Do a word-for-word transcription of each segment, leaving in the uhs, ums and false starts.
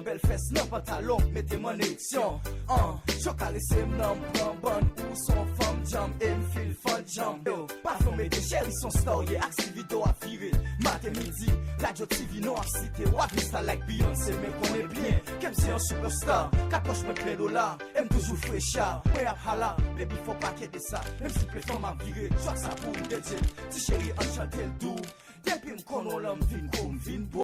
Bèl fès nan pantalon, mete m an ereksyon. An, cho karese m nan m pran bann. Ou se yon fanm djanm e m feel fan djanm. Yo, pa fè w mete cheri, se yon star w ye. Ak si videyo ap vire maten, midi, radyo, T V nou ap site. W ap vin star like Beyoncé, men konnen byen ke m se yon superstar. Kat pòch mwen plen dola, e m toujou frecha. Mwen ap hala, baby, fò w pa kenbe sa. Menm si plen fanm ap vire, track sa pou ou dedye. Ti cheri, ann chante l dou. Depi m konnen w lan, m vin gwo, m vin bon.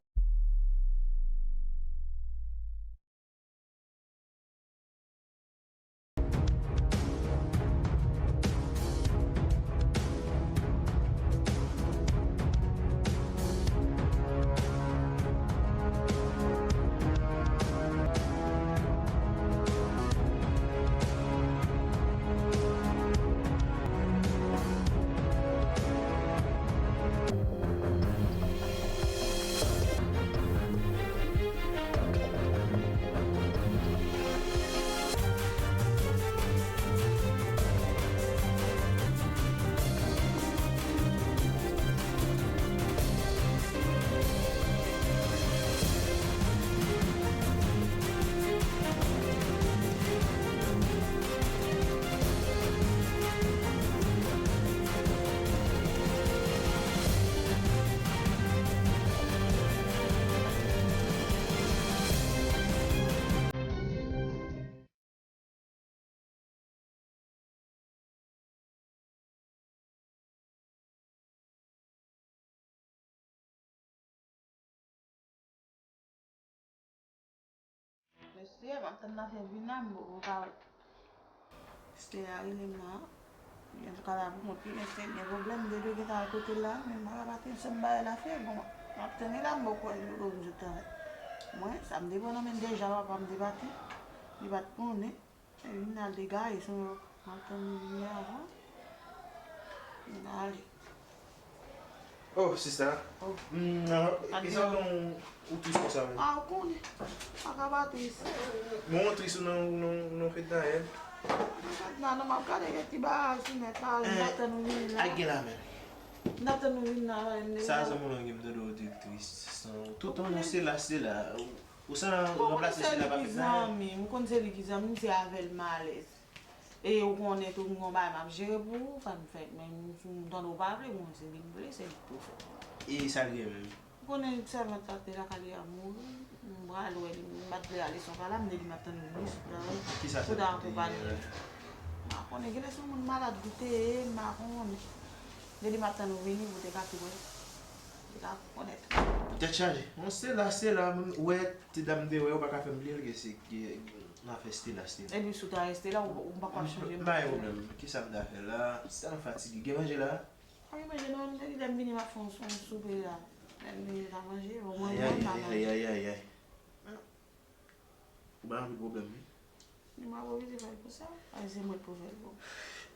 Mesye, m ap tann nan fè vin la, m poko ka wè. Esther a rele m nan. Li antouka la pou kont li, mesye, gen pwoblèm, m te dwe gentan al kote l la, men m pa ka pati ansanm bagay la fè. Bon, m ap tann li la, m poko wè li poko vin sot travay. Mwen, sa m te pran nan men l deja, papa m te pati. Li pa t konnen. E vin al degaye sou yo. M ap tann li vini avan. Vin ale. Oh, sista. Oh. Mm, ah, e sa fè w tris konsa menm? Ah, ou konnen. Pa ka pa tris. Bon, ou tris ou nan, ou nan, ou nan fèt Nayèl? Fèt Nayèl, non, m ap gade kèk ti bagay sou nèt la, m ap tann ou vini la. Ak gen la menm. M ap tann ou vini la, m deja. Sa zanmi w lan gen m tande w te tris. Tout tan se la, se la. Ou sa ranplase sila pa fèt Nayèl? Zanmi, m konn se li ki zanmi m, se avè l m alèz. E ou konnen tou m gon bagay m ap jere pou ou, sa m fè, men m, si m tande w pa vle, bon, se li m vle, se li k pou fè. E sa l gen menm? Ou konnen sèvant sa te lakay li a mouri, m pral wè li, m pa t vle ale sou ka la, m te di m ap tann li sou travay pou ta akonpanye l. M pa konnen, genlè se yon moun malad li te ye, m pa konnen. M te di m ap tann ou vini pou te ka tou wè. Li ka rekonèt. Tèt chaje. Bon, se la, se la, ou wè, ti dam de wè, ou pa ka fè m bliye l, ke se, ke, nan fè Stella, Stella. Epi si w ta reste la, ou, ou pa ka chanje. M pa gen pwoblèm. Kisa m ta fè la? Sa m fatige. Gen manje la? Pa gen manje non, m te di lè m vini, m ap fè yon, yon soupe la. Lè m vini, ta manje, omwen mwen, m pa manje. Ay, ay, ay, ay, ay. Ou bay anpil pwoblèm, wi. Li m ap oblije fè l pou sa. Ay, se mwen k pou fè l pou.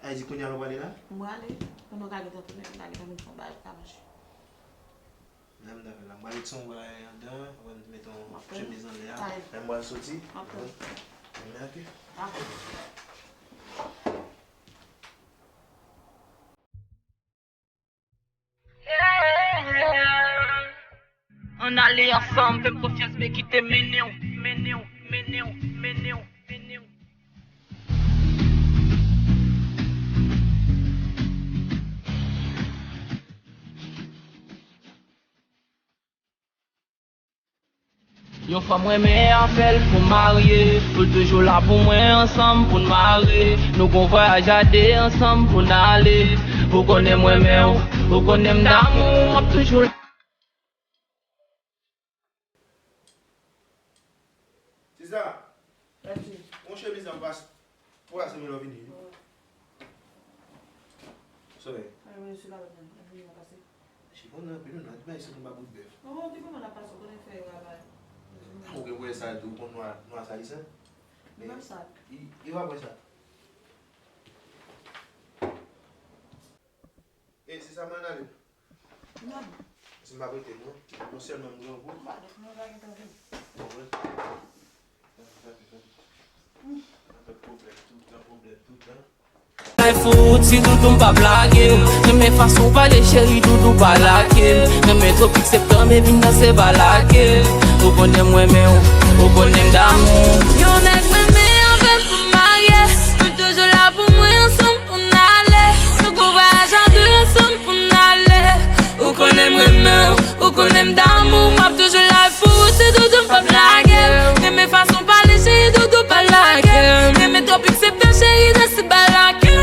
Ay, di kounye a nou prale la? M prale. Pandan w ka gentan tounen, m ta gentan vin fè yon bagay pou w ka manje. Nan m ta fè la. M prale ti yon bagay anndan, mwen mete yon chemiz anlè a. Ay. Lè m pral soti. M ap tann. Bon. Men, ok. Dakò. Ann ale ansanm, fè m konfyans, men kite m mennen w, mennen w, mennen w, mennen w, mennen w. Yon fanm mwen renmen afè l pou marye, pou l toujou la pou mwen, ansanm pou n mare. Nou gon vwayaj a de ansanm pou n ale. Ou konnen m renmen w, ou konnen m damou w, m ap toujou la. Sista, yon chemiz la pou pase. Pou pase, men lè w vini. Sorry. Ay, men sou la, men vini la pase. Chifon nan, men nou nan, bay sou nou ba bout bèf. Non, di kòman la pase, ou konnen fè yo la bay. Ou gen wè sa tou, ou konn nwa, nwa sa li san? Men menm sa. I, i va wè sa. E, se sa m ann ale. Non. Si m pa prete m non. Non sèlman m grangou. M pa dòk non, pa gentan vini. Bon, mwen. Rapid, rapid, rapid. Rapid, pwoblèm toutan, pwoblèm toutan. Life Ou ti doudou m p ap lage w. Renmen fason w pale cheri doudou pa lage m. Renmen tropik septan e vin danse pa lage m. Ou konnen m renmen w, ou konnen m damou w. Yon nèg renmen anvè m pou marye. Nou toujou la pou mwen ansanm pou n ale. Nou gon vwayaj a de ansanm pou n ale. Ou konnen m renmen w, ou konnen m damou w. M ap toujou la pou ou, ti doudou m p ap lage w. Renmen fason w pale cheri doudou pa lage m. Renmen tropik septan cheri danse pa lage m.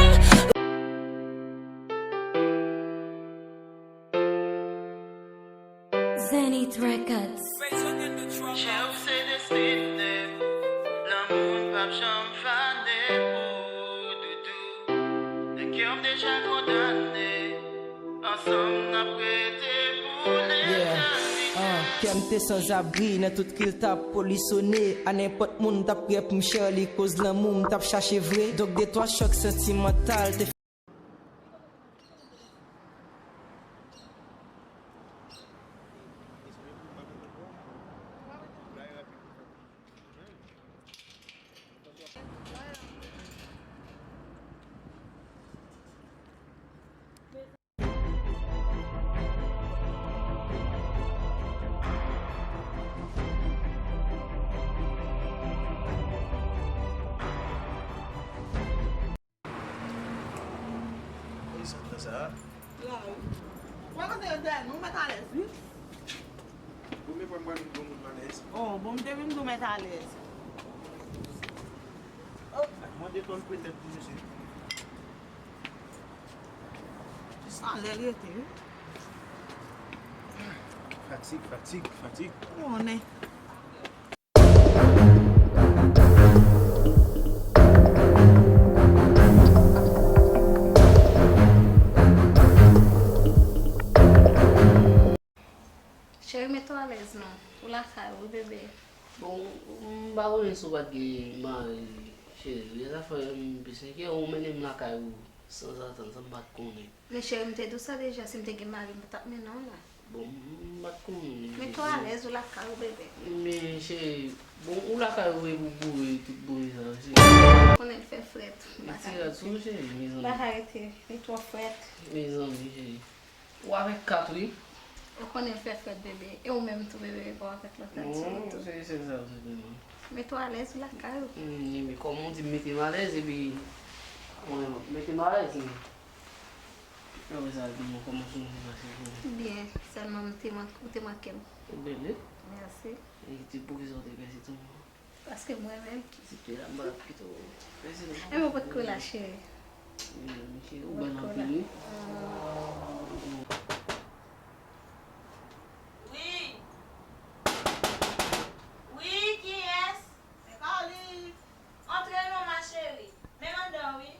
Zenith Records. Chè w se destine m, lanmou m p ap janm fane pou ou, doudou. Nan kè m deja kondane, ansanm n ap rete pou letènite. Yeah, uh, kè m te sanzabri nan tout kri l t ap polisone. A nenpòt moun t ap prè pou m chè li koz lanmou m t ap chache vre. Donk de twa chòk santimantal te Polis antre sa a. La wi. Wè kote yo dèyè nou, mèt alèz, wi. Bon, men pran mwen, bon, moun alèz. Oh, bon, m te vin tou mèt alèz. Oh. Mande ton petèt pou mesye. Sa lè l rete, wi. Fatig, fatig, fatig. Konnen. Cheri, mete w alèz non. Ou lakay ou, wi, bebe. Bon, m pa konnen si w pa t gen mari, cheri. Lè zafè m pi senkyè, ou mennen m lakay ou sanzatann, sa m pa t konnen. Men cheri, m te di w sa deja, si m te gen mari, m pa t ap mennen w la. Bon, m pa t konnen. Mete w alèz, ou lakay ou, bebe. Men cheri, bon, ou lakay ou e pou boure tout boure sa, cheri. Konnen l fè frèt. Mete rad sou ou, cheri, mezanmi. Pa ka rete, li twò frèt. Mezanmi, cheri. Ou avèk kat, wi. Ou konnen l fè frèt, bebe. E ou menm tou, bebe, ou avèk lòt kat sou ou tou. Non, se, se sa, se demen. Mete w alèz, ou lakay ou. Hmm, men kòman w di m mete m alèz, epi, mwen, mete m alèz, men. Apre sa, di mwen kòman jounen te pase pou ou. Byen, sèlman m te mank-, ou te manke m. Ou bèl, wi. Mèsi. E di poukisa w te pèse tou? Paske mwen menm. Si te la, m pa t ap kite w pèse non. E mwen pot kou la, cheri. Wi, mesye, ou bèl anpil, wi. Wi. Wi, kiyès? Se Carly. Antre non, ma chérie. Men m anndan, wi.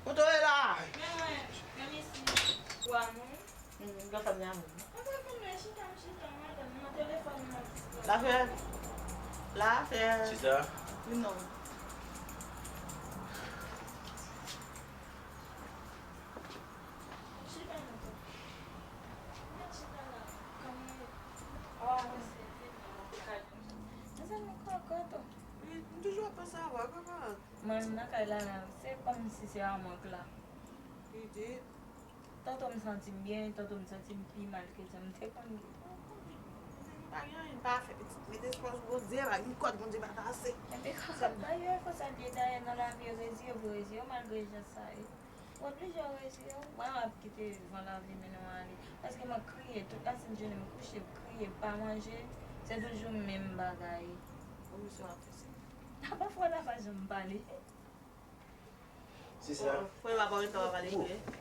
Kote w ye la? Men mwen, men mesi. Ou a moun? Hmm, grann fanm nan moun. Mwen pa konn lè chita, m chita, madanm, nan telefòn nan. Lafè? Lafè? Chita. Vin non. Chita nan tou. Mwen chita la. Kòman w ye? Ou avanse vit, mwen te ka jwenn. Mezanmi, kòkòt, oh. Wi, m toujou ap panse a ou, kòkòt. Mwen menm nan kay la, la, se kòmsi se a mwen k la. Li di. Tanto m santi m byen, tanto m santi m pi mal ke sa m te konn. Pa gen anyen pa fè, pitit. Mete espwa sou Bondye, pa gen kòd Bondye pa pase. Epi kòkòt, dayè, fò sa l ye, dayè, nan lavi, reziye pou reziye, malgre jan sa ye. Ou oblije reziye, ou pa ap kite van lavi mennen w ale. Paske mwen kriye, tout lasent jounen m kouche, m kriye, m pa manje, se toujou menm bagay. Ou misye ap fè se. Apa fwa la pa janm pale? Sista. Ou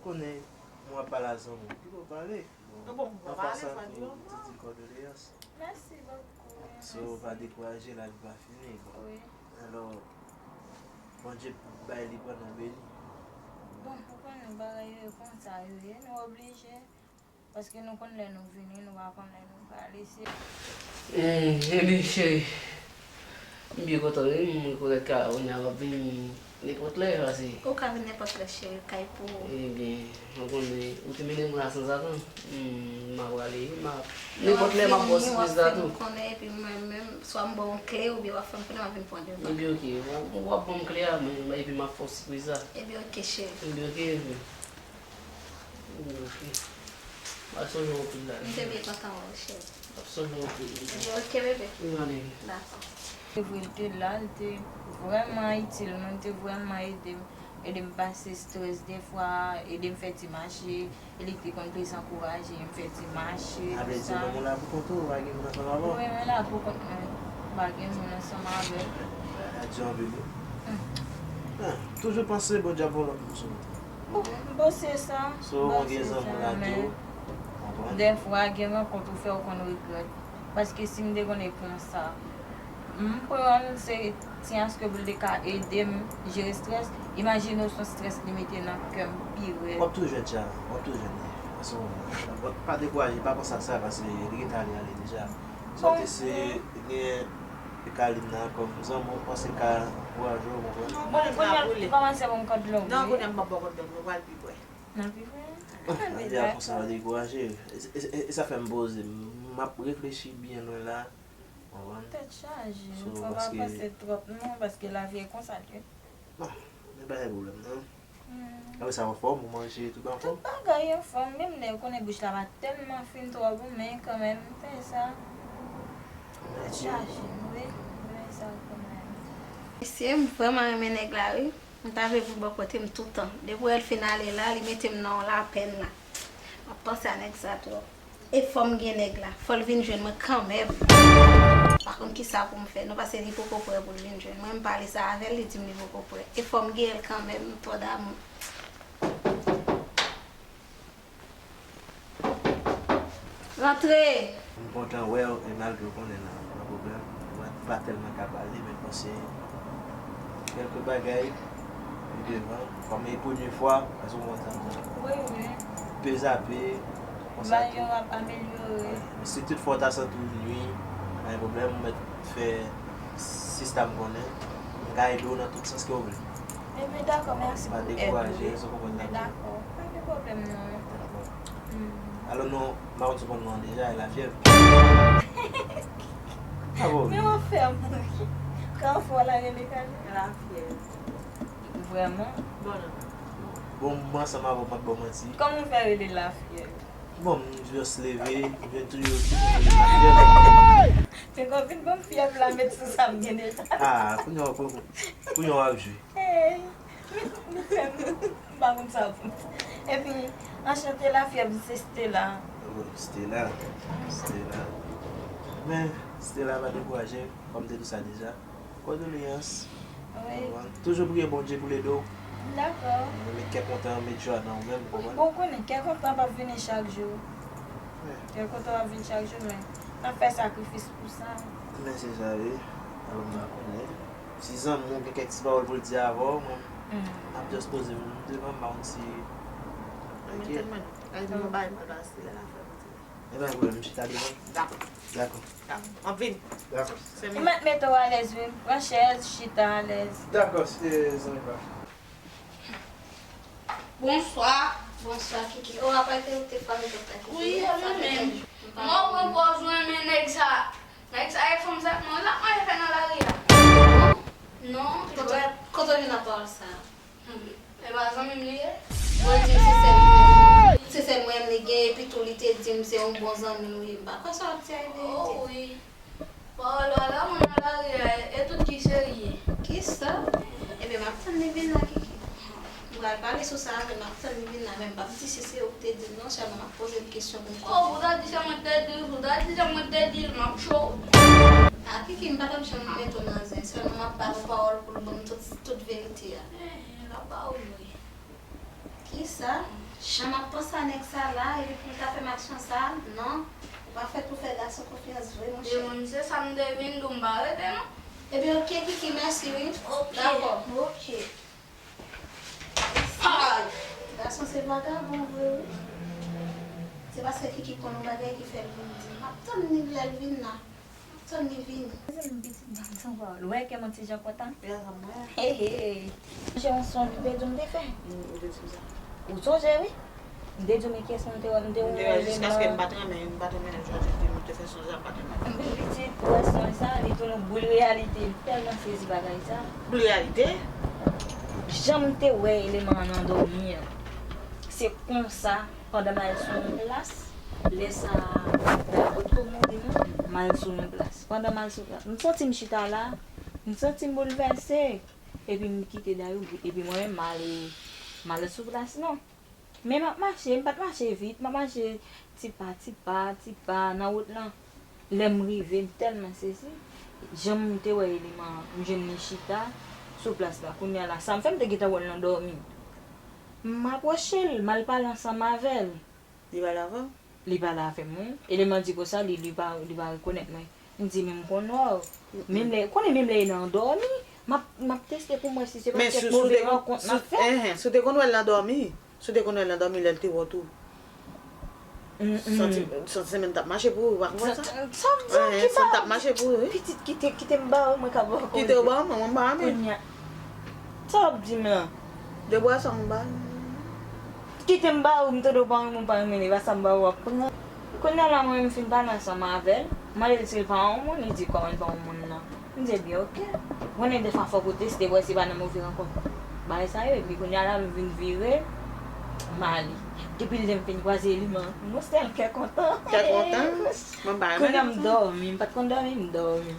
konnen m ap pale a zanmi w. Ki pou pale? An pasan tou, m te di l kondoleyans. Mèsi bokou. So, pa dekouraje, lavi pa fini. Wi. Alò, Bondye bay li pandan beni. Bon, ou konnen bagay yo konsa yo ye, nou oblije. Paske nou konn lè nou vini, nou pa konn lè nou prale. Se. Hmm, ebyen, cheri, m byen kontan, wi. M rekonèt ke kounye a w ap vini nenpòt lè, paske. Ou ka vin nenpòt lè, cheri, kay pou ou. Ebyen, ou konnen, ou te mennen m la sanzatann. Hmm, M a prale, wi, m a, nenpòt lè m ap ba w sipriz la tou. Konnen, epi mwen menm, swa m ba w yon kle, oubyen w ap fè m konnen, m ap vin pran devan. Ebyen, oke, w, w ap ban m kle a, mwen, epi m ap fè w sipriz la. Ebyen, oke, cheri. Ebyen, oke, bebe. Ebyen, oke. M ap sonje w anpil la. M te byen kontan wè w, cheri. M ap sonje w anpil. Ebyen, oke, bebe. Wi, ma bebe. Dakò. Se vre, l te la, l te vrèman itil mwen, l te vrèman ede m. Ede m pase estrès defwa, ede m fè ti mache, e li te konn plis ankouraje m fè ti mache, sa vle di menm ou la pou kont ou, ou pa gen moun ansanm avè w? Wi, mwen la pou kont mwen, m pa gen moun ansanm avè m. Sa di anpil, wi. Ah, toujou panse Bondye ap voye lòt moun sou ou. Bon, bon, se sa. So, ou gen zanmi ou la tou, konprann? Defwa, gen rankont ou fè, ou konn regrèt. Paske si m te konnen pwen sa, m pran se ti aske pou l te ka ede m jere estrès. Imajine w se yon estrès li mete nan kè m pi rèd. W ap toujou jwenn sa, w ap toujou jwenn li. Paske w pa dekouraje, pa panse ak sa, paske li gentan ale, ale deja. Sa w te se gen Kalin nan kòm zanmi w, panse l ka ankouraje w, konprann? Bon, kounye a, li kòmanse pou m kòd long, non, wi. Kounye a m p ap ba w kòd long, nou pral pi prè. N a pi prè. Ah, deja konsa, pa dekouraje. E, e, e, e sa fè m poze. M ap reflechi byen lwen la. Konprann? Tèt chaje. So, fò pa panse twòp non, paske lavi e konsa l ye. Non, men pa gen pwoblèm non. Apre sa, anfòm, ou manje, tout anfòm? Tout bagay anfòm, menm lè ou konnen bouch la pa tèlman fin twò bon, men kanmenm, m fè sa. Tèt chaje, wi, m fè sa kanmenm. Mesye, m vrèman renmen nèg la, wi. M ta vle pou bò kote m toutan. Depi w wè l fin ale la, li mete m nan yon lapèn la. M ap panse a nèg sa twòp. E fò m gen nèg la. Fò l vin jwenn mwen kanmenm. M pa konn kisa pou m fè non, paske li poko prè pou l vin jwenn mwen. M pale sa avè l, li di m li poko prè. E fò m gen l kanmenm, m twò damou. Rantre! M kontan wè w, e malgre w konnen nan, nan pwoblèm, ou pa, ou pa tèlman ka pale, men panse kèlke bagay, pi devan, kòm e premye fwa, paske w kontan. Wi, wi. Pe zape, konsa tou. Bagay yo ap amelyore. Wi. Si tout fwa w ta santi w nwi, pa gen pwoblèm, ou mèt fè sista m konnen. M ka ede w nan tout sans ke w vle. Ebyen, dakò, mèsi pou èd ou. Pa dekouraje, sa w konprann la. Dakò, pa gen pwoblèm, non. Dakò. Alò, non, m pa konn si w konn non an deja, e lafyèv. Ah bon? Men w ap fè m ri. Kan fò la rele Kali? Lafyèv. Vrèman? Bon, non. Bon, mwen ansanm avè w, m ap ba w manti. Kòman w fè rele lafyèv? Bon, m just leve, m jwenn toujou yo di m lafyèv. Men kòm vin ban m fyèv la, met sou sa m gen deja. Ah, kounye a, kounye a w ap jwe. Hey, li, li fè m, m pa konn sa pou m fè. Epi, anchante lafyèv, se Stella. Oh, Stella. Stella. Men, Stella, pa dekouraje, kòm m te di w sa deja. Kondoleyans. Wi. Toujou priye Bondye pou l ede w. Dakò. Met kè kontan, met jwa nan ou menm, konprann? Bon, ou konnen, kè kontan p ap vini chak jou. Wi. Kè kontan p ap vin chak jou, men n ap fè sakrifis pou sa. Men se sa, wi. Alò, m pa konnen. Si zanmi w gen kèk ti pawòl pou l di avè w, mwen, m ap just poze m devan, m pa konn si. Mwen tèlman, ay, mwen bay mal pase lè l ap fè m di. E pa gen pwoblèm, m chita devan. Dakò. Dakò. Dakò. M ap vini. Dakò. Se mwen. M ap mete w alèz, wi. Pran chèz, chita alèz. Dakò, se zanmi pa. Bonswa. Bonswa, Kiki. O, apa ke ou te fè avèk Kiki? Wi, sa fè mwen menm. Mwen, mwen pa jwenn men nèg sa. Nèg sa e fanm sa k mwen la, mwen fè nan lari a. Non, kote, kote w jwenn nan pawòl sa? Hmm. E pa zanmi m li ye? Mwen di se sèl, se sèl mwen li gen, epi tou li te di m se yon bon zanmi l wi. M pa kwè sa w ap di a e verite. Oh wi. Pawòl la, la mwen nan lari a, e tout ki serye. Kisa? Ebyen, m ap tann li vin la, Kiki. M pral pale sou sa avè l, m ap tann li vin la, men m p ap di si se ou k te di l non, sèlman m ap poze l kesyon pou m konfime. Oh, pou ta di se mwen k te di l, pou ta di se mwen k te di l, m ap cho. A, Kiki, m pa t ap janm mete w nan zen, sèlman m ap ba l yon pawòl pou l ban m tout, tout verite a. Eh, l ap ba w vre. Kisa? Jan m ap panse a nèg sa la, epi pou l ta fè m aksyon sa, non. Ou pa fèt pou fè gason konfyans vre, monchè. E mwen, se sa m te vin di w, m pa rete, non. Ebyen, oke, Kiki, mèsi, wi. Oke. Dakò. Oke. Ay! Gason se vagabon vre, wi. Se paske Kiki konn yon bagay ki fè l vin di m. M ap tann li lè l vin la. Tann li vini. Mezanmi, pitit, ban m san pawòl. Ou wè ke m yon ti jan kontan? Wi, ansanm mwen. Hey, hey. Sonje yon sonj ou te di m te fè? Mm, ou te di m sa. Ou sonje, wi. M te di w, men kiyès mwen te wè, m te wè yon eleman. Jiskaske m pa t renmen, m pa t renmen lè Jòj di m te fè sonj la, m pa t renmen. Anpil pitit, ou wè sonj sa, li tounen boul reyalite. M tèlman sezi bagay sa. Boul reyalite? Jan m te wè eleman an nan dòmi an. Se konsa, pandan m al sou yon plas, lè sa, m pa t ko mouri non, m al sou yon plas. Pandan m al sou plas, m santi m chita la, m santi m boulvèse. Epi m kite Dayou, epi mwen menm m ale, m ale sou plas non. Men m ap mache, m pa t mache vit, m ap mache ti pa, ti pa, ti pa nan wout lan. Lè m rive, m tèlman sezi. Jan m te wè eleman an, m jwenn li chita sou plas la. Kounye a la, sa m fè, m te gentan wè l nan dòmi. M apwoche l, m al pale ansanm avè l. Li pale avè w? Li pale avè m, wi. Eleman di konsa, li, li pa, li pa rekonèt mwen. M di, men m konn wè w. Menm lè, konnen menm lè e nan dòmi, m ap, m ap teste pou m wè si se pa kèk move rankont n ap fè. Enhen, si w te konn wè l nan dòmi, si w te konn wè l nan dòmi, lè l te wè w tou. Santi, santi semenn t ap mache pou ou, ou pa konprann sa? Sa, sa, sa, enhen, ki sa m t ap mache pou ou, wi. Pitit, kite, kite m ba ou, mwen ka ba ou. Kite w ba mwen, mwen m pa renmen. Kounye a, sa w ap di m lan? De bwa sa m ba. Kite m ba ou, m tande w pa renmen, ou pa renmen, e pa sa m ba ou w ap pran. Kounye a la, mwen menm m fin pale ansanm avè l, m mande l si l pa yon moun, li di kòman l pa yon moun nan. M di, ebyen, oke. Konnen defwa fòk ou teste pou wè si pa nan move rankont bagay sa yo, epi kounye a la, m vin vire, m ale. Depi lè m fin kwaze li, m yon sèl kè kontan. Kè kontan? Mwen pa renmen. Kounye a m dòmi, m pa t konn dòmi, m dòmi.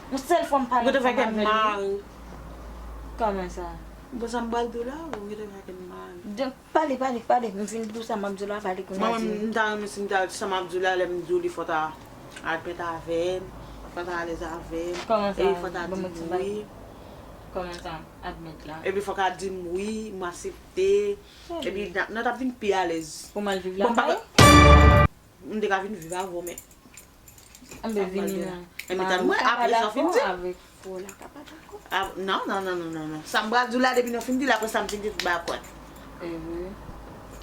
Yon sèl fwa m pale ansanm avè l. Ou te fè kè m mal. Kòman sa? Bon, sa m pral di w la, ou te fè kè m mal. Donk, pale, pale, pale. M fin di w sa m ap di w la, pale kounye a. Mwen menm, m ta renmen si m ta, sa m ap di w la, lè m di w li fò ta admèt avè m, fò ta alèz avè m. Kòman sa? Epi fò ta di m wi. Kòman sa? Admèt la. Epi fò ka di m wi, m aksepte. Epi n ap, n ap vin pi alèz. Pou m al viv lakay ou? M te ka vin viv avè w, men. Anben, vini non. Enben, tann mwen, apre sa w fin di. Avèk fò la, ka pa dakò. Non, non, non, non, non, non. Sa m pral di w la, depi nou fin di l, apre sa m fin di tout bagay kwèt. Ehe.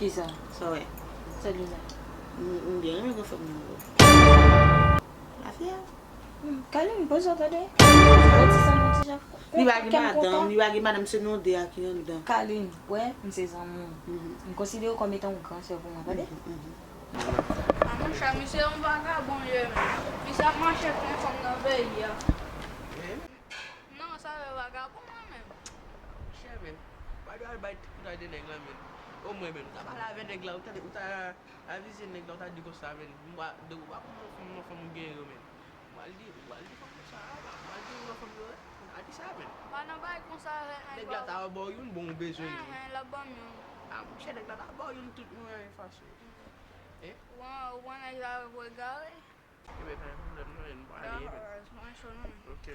Kisa? Sa w wè? Sa w di la? M, m byen renmen gwo fanm nan. Lafyèv. Kalin, poze w tande. Yon ti sanm, yon ti jan. Li pa gen madanm, li pa gen madanm, se nou de a ki anndan. Kalin, wè, m se zanmi w. M konsidere w kòm etan yon gran sè pou mwen, tande? A monchè, misye yon vagabon li ye menm. Misye ap mache pran fanm nan peyi a. Non, sa fè vagabon mwen menm. Monchè menm, pa dwe al bay ti koutay de nèg la menm. Omwen menm, ou ta pale avè nèg la, ou ta, ou ta avize nèg la, ou ta di konsa menm. Mwen, de ou pa konn nan fanm, nan fanm ou gen yo menm. Ou al di, ou al di fanm konsa, ou al di yon lòt fanm yo, ou al di sa menm. Pa nan bay konsa avèk nèg la. Nèg la ta ba w youn, bon, ou bezwen li. Enhen, l ap ban m youn. A monchè, nèg la ta ba w youn tout mwen fason. Hein? Ou pran, ou pran nèg la pou egare? Ebyen, pa gen pwoblèm non, nou ale, ebyen. Dakò, mwen cho non. Ok.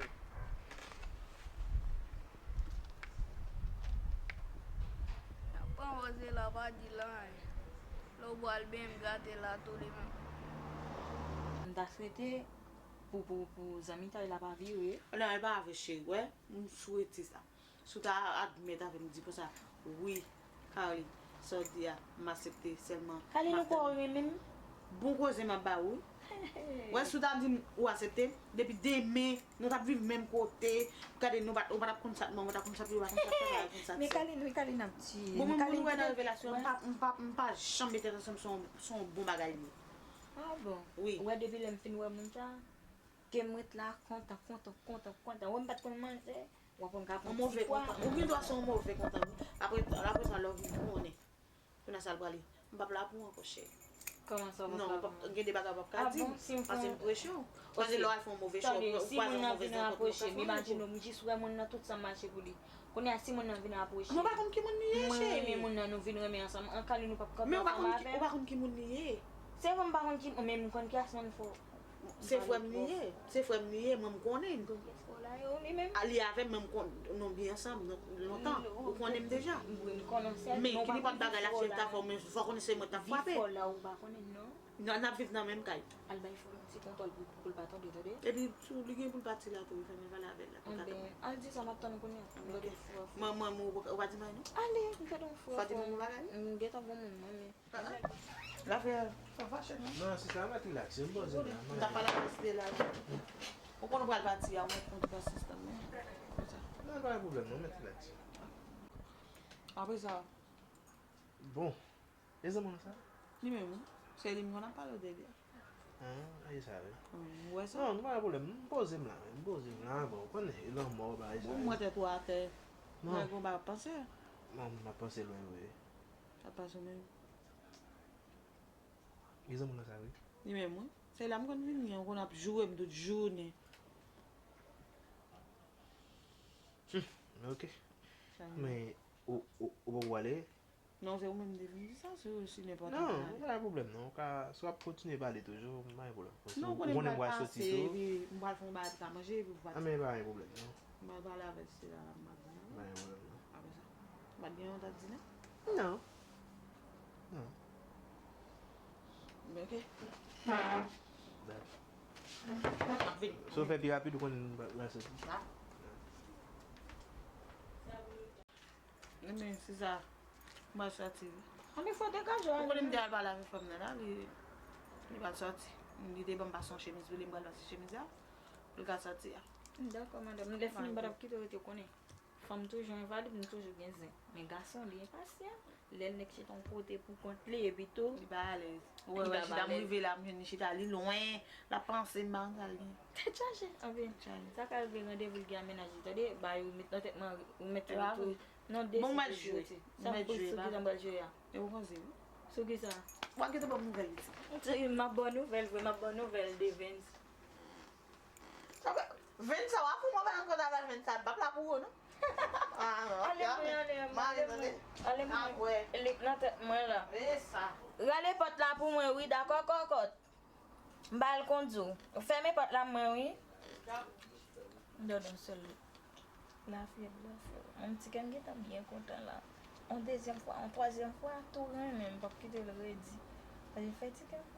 N ap pran pòz la, pa di l anyen. Lè w pral benyen, m gate la tou li menm. M ta swete pou, pou, pou zanmitay la pa vire. Non, e pa vre, cheri, wè. M swete sa. Si w ta admèt avè m, di konsa, wi, Carly, sa w di a, m aksepte, sèlman. Carly, nou kwè w renmen m? Bon koze m ap ba ou, wi. Wè, si w ta di m ou aksepte, depi demen, nou t ap viv menm kote, gade, nou pa t, ou pa t ap konn sa t mwen, ou pa t ap konn sa t mwen, ou pa t ap konn sa t mwen. Men Carly, men Carly, n ap tiye. Bon, men moun wè nan revelasyon, m pa, m pa, m pa janm mete tèt ansanm, se yon, se yon bon bagay li ye. A bon? Wi. Ou wè depi lè m fin wè moun sa? Ke m ret la kontan, kontan, kontan, kontan. Wè m pa t konn manje, w ap wè m ka pran ti pwa. Yon move kontan. Ou gen dwa se yon move kontan, wi. Apre, apre sa, lè w vin konnen. Kounye a sa l prale. M p ap la pou ou ankò, cheri. Kòman sa w p ap la pou mwen? Non, gen de bagay w p ap ka di m. Paske m preche w. Paske lè w al fè yon move chwa, ou pral fè yon move rankont, mwen ka fè yon move. Imajine w, m jis wè moun nan tout sa m mache pou li. Kounye a, si moun nan vin apwoche. Mwen pa konn ki moun li ye, cheri. Mwen renmen moun nan, nou vin renmen ansanm. An Carly, nou p ap kanpe ansanm avè m. Men ou pa konn ki, ou pa konn ki moun li ye. Se vre m pa konn ki, men m konn ki ras moun fò. Se frè m li ye. Se frè m li ye, mwen m konnen. Donk, èske w la yo, li menm? A, li avè m, men m konn, nou byen ansanm, nou, lontan. Ou konnen m deja. Wi, m konnen w sèl. Men ki nenpòt bagay la, cheri, ta fè w, men fò w konnen se mwen k t ap frape. Vi fò la, ou pa konnen, non. N ap viv nan menm kay. Al bay fò yon ti kontwòl pou, pou l pa tonbe, tande? Epi, tou, li gen pou l pati la, tou, fè m pale avè l la, pou l ka tonbe. Anben, al di sa, m ap tann ou kounye a. Mwen, mwen, mwen, ou pa di m anyen, non? Ale, m fè l yon fò. Fò di m yon bagay? M gentan gon moun mwen, men. Lafyèv, sa fache non. Non, sista, mèt rilakse, m poze la. M ta pale ak sista la. Ou konn ou pral pati a, mwen konn pa sista, men. Non, pa gen pwoblèm, non, mèt rilakse. Apre sa. Bon. E zanmi w sa? Li menm, wi. Se li m konn ap pale w de li a. Ah, e sa, wi. Ou wè sa? Non, nou pa gen pwoblèm. M poze m la, wi. M poze m la, bon, ou konnen, e lanmò, bagay sa, wi. Ou mwen tèt ou atè. Non. Nèg ou pa panse. Non, m ap panse lwen, wi. Sa pase w menm. E zanmi w sa, wi. Li menm, wi. Se la m konn vini, ou konn ap joure m tout jounen. Hmm, ok. Men, ou, ou, ou poko ale? Non, se ou menm m te vin di sa, si, si nenpòt. Non, pa gen pwoblèm, non. Ou ka, si w ap kontinye pale toujou, pa gen pwoblèm. Non, ou konnen m pral pase, epi m pral fè yon bagay pou ta manje, epi pou pati. Ah, men pa gen pwoblèm, non. M pral pale avèk Sila la, m ap vin. Pa gen pwoblèm, non. Apre sa, ou pa t gen yon dat di non? Non. Non. Men ok. Bye. M ap vini. Si w fè pi rapid, ou konnen m pral soti. Sa. Ebyen, se sa. M pral soti wi. Ann fò degaje w. Ou konnen m te al pale avèk fanm nan la, li, li pral soti. Li te ban m pase yon chemiz pou li, m pral pase chemiz la pou l ka soti a. Dakò, madanm. Lè fini, m pa t ap kite w rete, w konnen. Fanm toujou envalib, nou toujou gen zen. Men gason, li enpasyan. Lè nèg chita yon kote pou kont li, epi tou, li pa alèz. Ou wè, wè, chita m rive la, m jwenn li chita, li lwen, l ap panse m pa konn sa l gen. Tèt chaje, anpil. Chaje. Sa ka rive randevou l gen a mennaj li, tande, ba yo met nan tèt mwen, ou mèt tou. Non, bon, m al jwe. Sa m poze sou ki jan m pral jwe a. E ou panse wi. Sou ki sa? W ap gentan ban m nouvèl isi. M ap ban w nouvèl vre, m ap ban w nouvèl de Vens. Sa fè, Vens sa w ap fè mwen pa rankontre avè Vens sa, m p ap la pou ou non. Ah non. Ale mwen, ale mwen, ale mwen. Ale mwen. Lik nan tèt mwen la. E sa. Rale pòt la pou mwen wi, dakò kòkòt. M ba l kondyo. Fèmen pòt la mwen wi. Dòdon sèl. Lafyèb, lafyèb. Yon ti kè m gentan byen kontan la. Yon dezyèm fwa, yon twazyèm fwa, tou renmen m, m p ap kite l redi. Sa vin fè ti kè m.